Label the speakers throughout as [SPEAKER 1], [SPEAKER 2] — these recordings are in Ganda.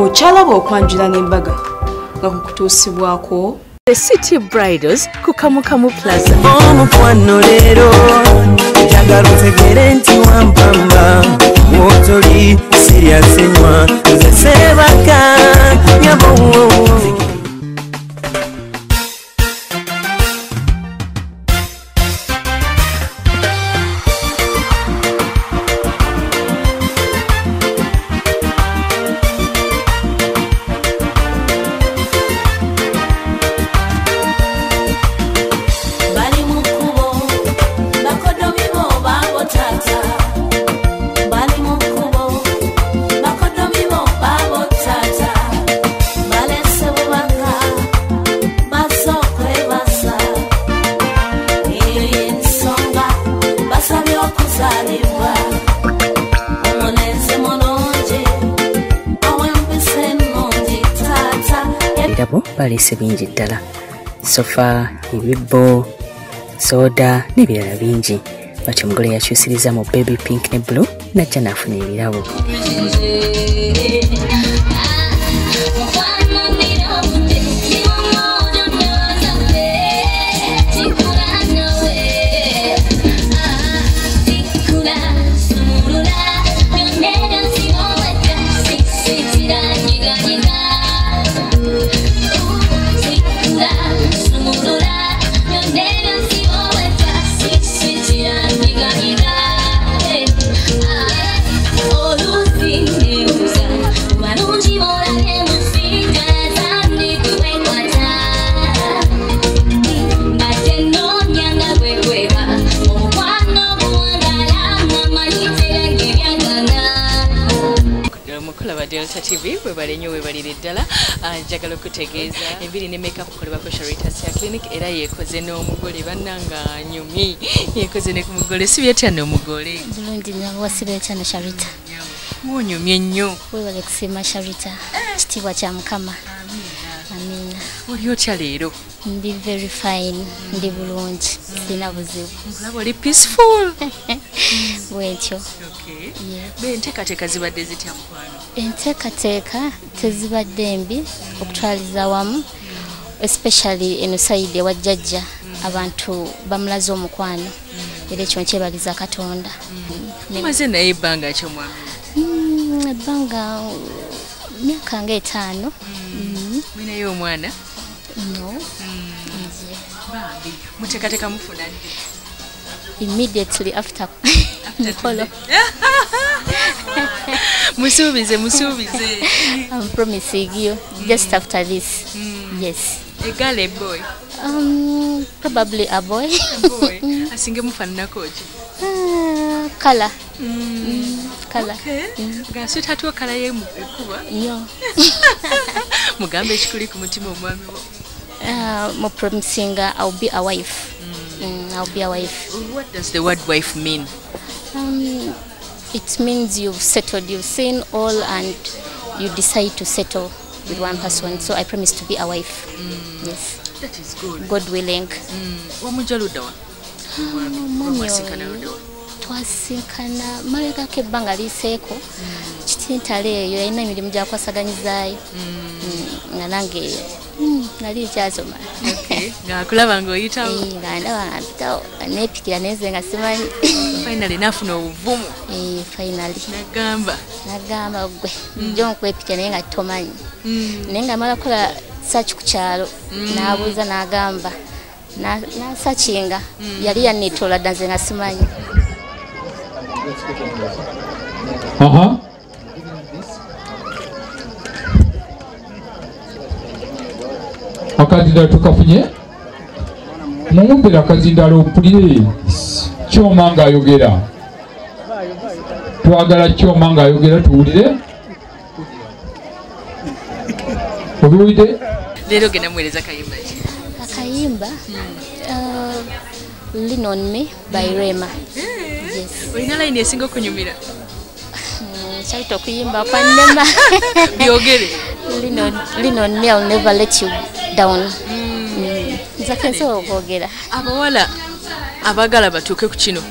[SPEAKER 1] Okyalaba okwanjula n'embaga nga kukutuusibwako
[SPEAKER 2] The City Bridals ku Kamukamu Plaza.
[SPEAKER 3] Omukwano leero njagala otegere nti wampamba wotoli serious nywa nze sebaka nyabo.
[SPEAKER 2] Ebirabo baleese bingi ddala, sofa, ebibbo, soda n'ebirala bingi. Bati omugole yakyusiriza mu baby pink ne blue najja n'afuna ebirabo. Delta TV webale nnyo webalire ddala. Njagala okutegeeza enviiri ne makeup kukolebwako Sharita Hair Clinic era yeekoze n'omugole bannanga anyumye yeekoze ne ku mugole. Si byetya n'omugole
[SPEAKER 4] bulungi nnyo wasibye ne Sharita
[SPEAKER 2] wonyumye nnyo.
[SPEAKER 4] Webale kusiima Sharita, kitiibwa kya Mukama. Amiina.
[SPEAKER 2] Oli otya leero?
[SPEAKER 4] Ndi very fine, ndi bulungi, sina buzibu.
[SPEAKER 2] Nkulaba oli peaceful.
[SPEAKER 4] Bwetyo.
[SPEAKER 2] Okay. Be enteekateeka zibadde zitya mukwano?
[SPEAKER 4] Enteekateeka tezibadde mbi okutwaliza wamu, especially eno side ewa jjajja abantu bamulaze omukwano era ekyo nkyebaliza Katonda.
[SPEAKER 2] Omaze naye ebbanga ki omwami?
[SPEAKER 4] Ebbanga myaka nga 5.
[SPEAKER 2] Mulinayo omwana?
[SPEAKER 4] No.
[SPEAKER 2] Bambi, muteekateeka mufuna ddi?
[SPEAKER 4] Immediately after mukolo.
[SPEAKER 2] Musuubize, musuubize.
[SPEAKER 4] I'm promising you just after this. Yes.
[SPEAKER 2] A girl, a boy?
[SPEAKER 4] Probably a boy.
[SPEAKER 2] A boy. Asinge mufaananako ki?
[SPEAKER 4] Color. Color.
[SPEAKER 2] Okay. Nga sweetheart wo color ye ekuba?
[SPEAKER 4] Nnyo.
[SPEAKER 2] Mugambe ekikuli ku mutima omwami wo.
[SPEAKER 4] Mu promising I'll be a wife. I'll be a wife.
[SPEAKER 2] What does the word wife mean?
[SPEAKER 4] It means you've settled, you've seen all and you decide to settle with one person. So I promise to be a wife. Yes.
[SPEAKER 2] That is good.
[SPEAKER 4] God willing.
[SPEAKER 2] Wamujja ludda wa? Mwasinkana ludda wa?
[SPEAKER 4] Twasinkana mabegako ebbanga liiseeko. Kitintale eyo yalina emirimu gyakwasaganyizaayo. Nga nange nali nkyasoma.
[SPEAKER 2] Ng'akulaba ng'oyitawo?
[SPEAKER 4] Nga ndaba nga mpitawo neepikira naye nga simanyi.
[SPEAKER 2] Finally n'afuna obuvumu.
[SPEAKER 4] Finally.
[SPEAKER 2] Nagamba.
[SPEAKER 4] Nagamba gwe jjo nkwepikira naye nga tomanyi. Naye nga amala kukola search ku kyalo n'abuuza n'agamba n'asakinga yali yanneetoola dda nze nga simanyi.
[SPEAKER 5] Akazindalo tukafunye mumumbere akazindalo mpulire Kyoma ng'ayogera. Twagala Kyoma ng'ayogera tuwulire. Obiwulidde?
[SPEAKER 2] Leero genda muweereza kayimba ki?
[SPEAKER 4] Akayimba Lean on Me by Rema. Yes.
[SPEAKER 2] Olina layini esinga okunyumira?
[SPEAKER 4] Kyayita okuyimba kwannema.
[SPEAKER 2] Byogere.
[SPEAKER 4] Lean on me, I'll never let you down. Nze nsobola okwogera.
[SPEAKER 2] Abawala abaagala batuuke ku kino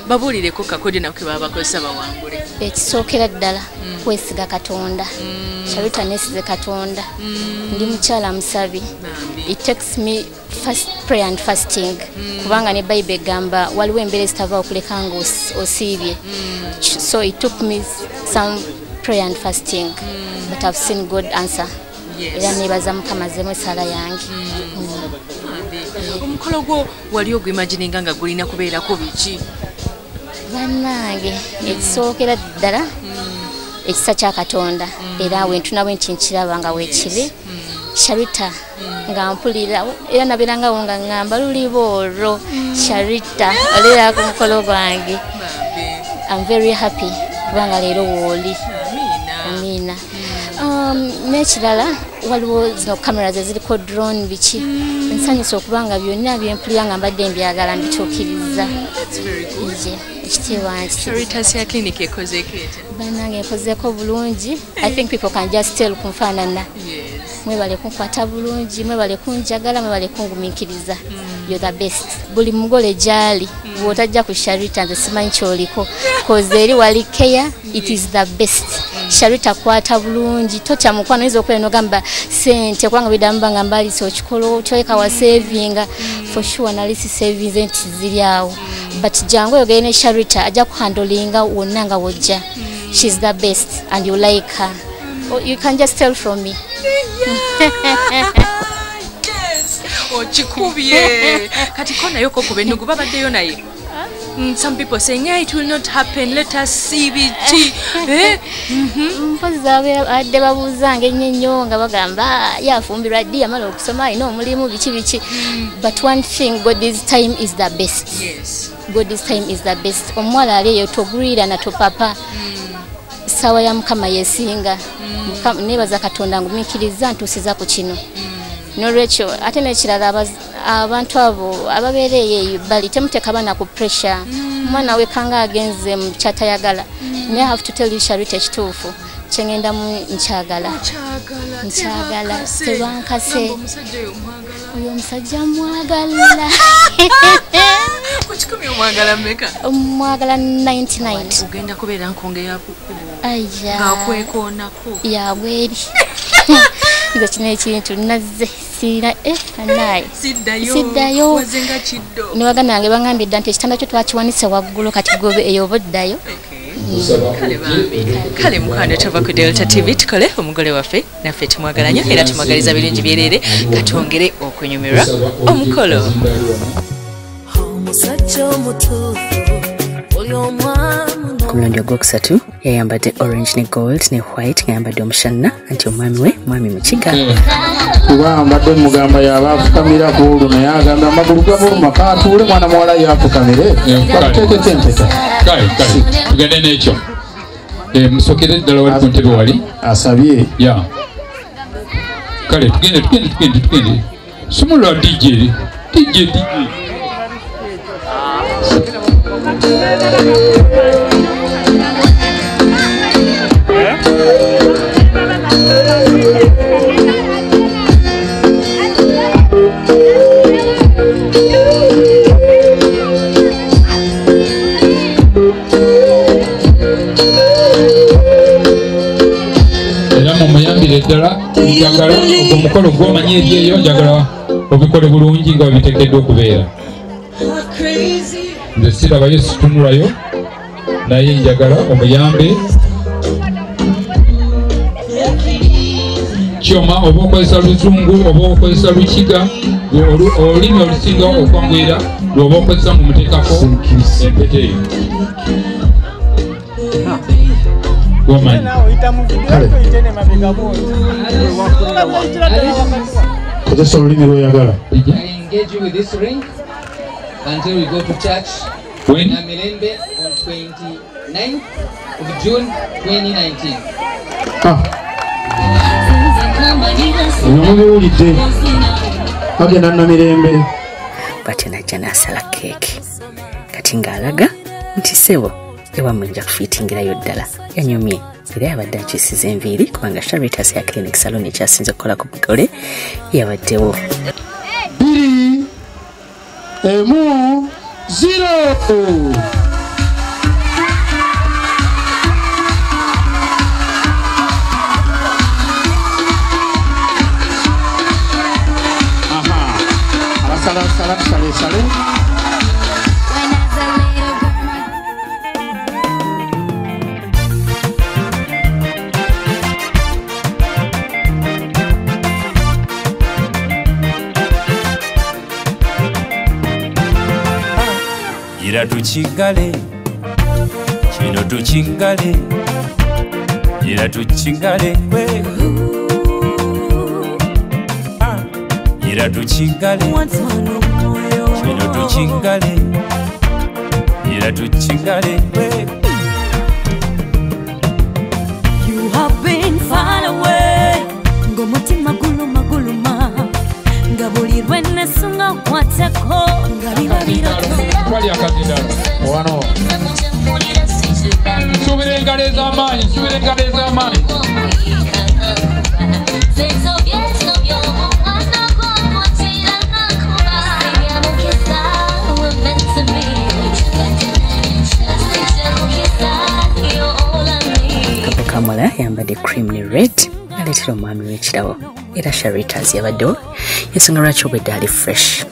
[SPEAKER 2] babuulireko kakodyo nako ke baba bakozesa bawangule.
[SPEAKER 4] Ekisookera ddala kwesiga Katonda. Sharita nesize Katonda. Ndi mukyala musabi. It takes me fast prayer and fasting. Kubanga ne Bible egamba waliwo embeera ezitava okuleka nga osiibye. So it took me some prayer and fasting. But I've seen God answer. Era nebaza Mukama zemu essala yange.
[SPEAKER 2] Omukolo gwo wali ogwimagininga nga gulina kubeerako biki?
[SPEAKER 4] Bannange ekisookera ddala ekisa kya Katonda era wentunawe nti nkiraba nga weekiri. Sharita nga mpulira era nabeerangawo nga ŋŋamba luliba olwo Sharita oleera ku mukolo gwange. I'm very happy kubanga leero wooli. Amiina. N'ekirala waliwo zino cameras eziriko drone biki. Nsanyusa okubanga byonna byempulira nga mbadde mbyagala mbituukiriza. Ekitiibwa nti
[SPEAKER 2] Sharita's Hair Clinic ekozeeko etya?
[SPEAKER 4] Bannange ekozeeko bulungi. I think people can just tell ku nfaanana. Mwebale kunkwata bulungi, mwebale kunjagala, mwebale kungumiikiriza. You're the best. Buli mugole gy'ali bw'otajja ku Sharita nze simanyi ky'oliko. 'Cause eri wali care, it is the best. Sharita kwata bulungi, totya mukwano oyinza okubeera n'ogamba ssente kubanga biddamu bangamba alisi okikola otya wa savinga. For sure nali si savinze nti ziri awo. But jangu oyogere ne Sharita ajja kuhandolinga wonna nga wojja. She's the best and you like her. Oh, you can just tell from me.
[SPEAKER 2] Yes. Okikubye. Kati ko nayo ko kuba ennugu babaddeyo naye. Some people saying, yeah, it will not happen. Let us see biki.
[SPEAKER 4] Mpozi abadde babuuzanga ennyo ennyo nga bagamba yafumbirwa ddi yamala okusoma alina omulimu biki biki. But one thing, God's time is the best.
[SPEAKER 2] Yes.
[SPEAKER 4] God's time is the best. Omuwala ali eyo togulira na topapa. Ssaawa ya Mukama yesinga. Nebaza Katonda ngumiikiriza ntuusiza ku kino. N'olwekyo ate n'ekirala abantu abo ababeera eyo bali temuteeka baana ku pressure. Omwana wekanga agenze mu kyatayagala. Naye I have to tell you Sharita ekituufu kyengendamu nkyagala. Nkyagala tebankase. Oyo omusajja mwagala.
[SPEAKER 2] Ku kikumi omwagala mmeka?
[SPEAKER 4] Omwagala 99.
[SPEAKER 2] Ogenda kubeera nkonge ya kukubo.
[SPEAKER 4] Aya.
[SPEAKER 2] Ng'akwekoonako.
[SPEAKER 4] Yabweri. Nze kino ekintu nazze siina naye.
[SPEAKER 2] Siddayo.
[SPEAKER 4] Siddayo.
[SPEAKER 2] Wazenga kiddo.
[SPEAKER 4] Ne baganda bange bangambye dda nti ekitanda kyo twakiwanise waggulu kati gobe eyo oba oddayo.
[SPEAKER 2] Kale mukwano tova ku Delta TV tukole omugole waffe naffe tumwagala nnyo era tumwagaliza birungi byereere katwongere okunyumirwa omukolo.
[SPEAKER 6] Ku mulundi ogwokusatu yayambadde orange ne gold ne white ng'ayambadde omushanna anti omwami we mwami Mukiga.
[SPEAKER 7] Kuba mbadde mugamba yaba afukamira ku olwo naye agamba amagulu gamuluma kaatuule mwana muwala yafukamire bakuteekeko empeta.
[SPEAKER 5] Kale kale tugende n'ekyo. Musokere ddala wali ku ntebe wali
[SPEAKER 7] asabye.
[SPEAKER 5] Ya. Kale tugende tugende tugende tugende. Sumulula DJ DJ DJ. Era mumuyambire ddala njagala ogwo mukolo gw'omanyi eri eyo njagala obikole bulungi nga biteekeddwa okubeera. Nze sirabayo situnulayo naye njagala omuyambe. Kyoma oba okozesa luzungu oba okozesa lukiga olulimi olusinga okwanguyira lw'oba okozesa ng'omuteekako empeta eyo. Gwomanyi.
[SPEAKER 7] Kozesa olulimi lw'oyagala.
[SPEAKER 8] I engage you with this ring until we go to church
[SPEAKER 5] When?
[SPEAKER 8] In Namirembe on 29th of June 2019.
[SPEAKER 7] Mubiwulidde bagenda Namirembe.
[SPEAKER 6] Bw'atyo n'ajja n'asala keeki kati ng'alaga nti ssebo ewammwe nja kufiitingirayo ddala. Yanyumye era yabadde akyusiza enviiri kubanga Sharita's Hair Clinic Salon ekyasinze okukola ku mugole yabaddewo.
[SPEAKER 7] 2 1 0. tusala tusalesale.
[SPEAKER 3] Ira tuchigale, chino tuchigale, ira tuchigale, ira tuchigale, chino tuchigale, ira tuchigale.
[SPEAKER 9] You have been far away, ngomutima guluma guluma, ngabulirwe nesunga kwateko, ngabibabira.
[SPEAKER 5] Twali akazindalo
[SPEAKER 7] wano
[SPEAKER 5] nsubira engalo ez'amaanyi, nsubira engalo ez'amaanyi.
[SPEAKER 6] Kapo Kamola yambadde cream ne red aleetera omwami w'ekirabo era Sharitas yabaddewo, ensonga lwaki obwedde ali fresh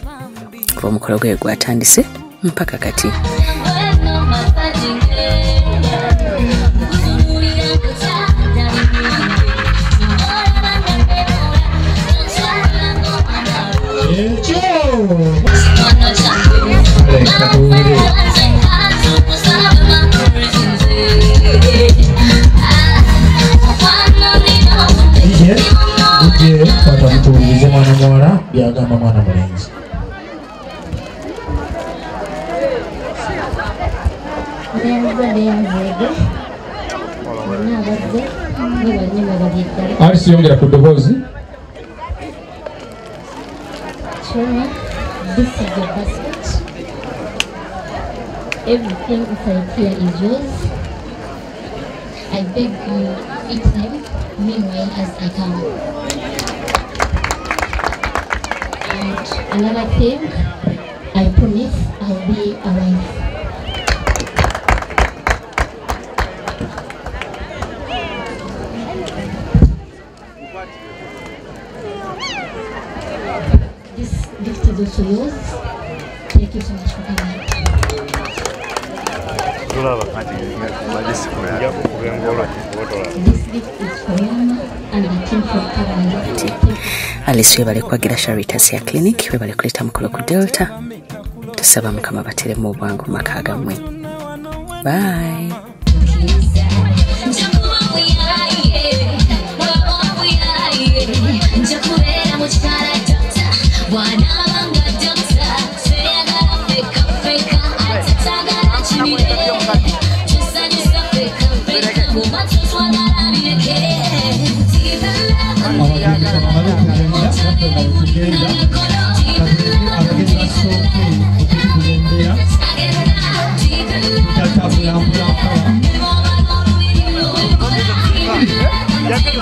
[SPEAKER 6] kuba omukolo gwe gwatandise mpaka kati.
[SPEAKER 7] Uje kwata mutuwulirize mwana muwala byagamba mwana mulenzi.
[SPEAKER 5] Alice yongera ku ddoboozi.
[SPEAKER 4] This is your basket. Everything inside here is yours. I beg you eat them meanwhile as I come. And another thing, I promise I'll be a wife. This gift is also yours. Thank you so much for coming. This gift is for Yama and the team from Kabanga.
[SPEAKER 6] Alice webale kuwagira Sharitas ya Clinic, webale kuleeta mukolo ku Delta. Tusaba Mukama bateremu obwangu mu maka gammwe. Bye.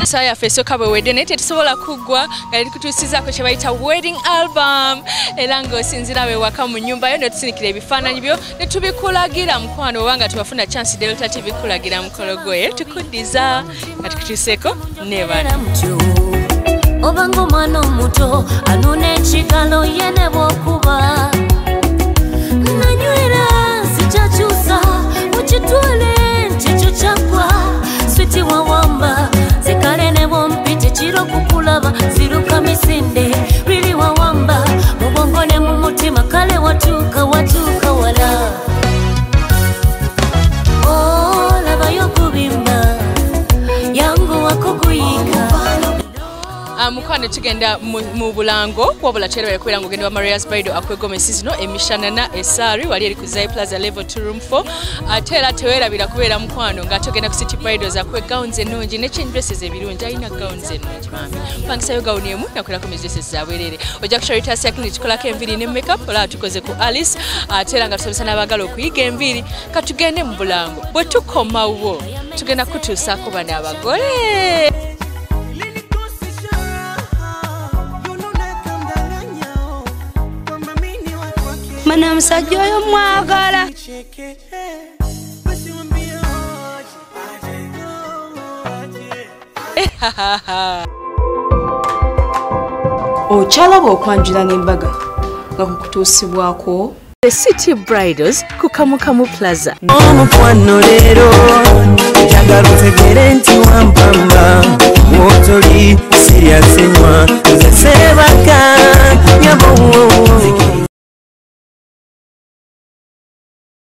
[SPEAKER 2] Saya yaffe esooka bwe wedde naye tetusobola kuggwa nga likutuusizaako kye bayita wedding album, era ng'osinziira wewaka mu nnyumba yo ne tusindikira ebifaananyi byo ne tubikulagira mukwano, oba nga tewafuna chance Delta TV kulagira mukolo gwo tukuddiza nga tukutuuseeko ne bano.
[SPEAKER 9] Obanga omwana omuto anuna ekigalo ye ne bw'okuba nanywera sikyakyusa mukitwale nti ekyo kyaggwa switi wawamba zikale ne bwompita ekiro kukulaba ziruka misinde riri wawamba mu bwongo ne mu mutima kale watuuka watuuka wala olabayo kubimba yangu wakukuyika.
[SPEAKER 2] Mukwano tugenda mu bulango wabula kyerabira kubeera ng'ogenda wa Maria's Bridal akwegomesi zino emishanana esaari wali eri ku Zai Plaza level 2 room 4. Ate era tewerabira kubeera mukwano ng'ate ogenda ku City Bridals akwe gowns ennungi ne change dresses ebirungi, alina gowns ennungi mami pangisayo gawuni emu nakolako dresses zabwerere. Ojja ku Sharitas ya Clinic tukolako enviiri ne makeup olaba tukoze ku Alice, ate era nga tusomesa n'abaagala okuyiga enviiri. Katugende mu bulango bwe tukomawo tugenda kutuusaako bano abagole.
[SPEAKER 1] Mana musajja oyo mwagala. Okyalaba okwanjula n'embaga
[SPEAKER 10] Nga kukutuusibwako
[SPEAKER 2] The City Bridals ku Kamukamu Plaza.
[SPEAKER 11] Omukwano leero.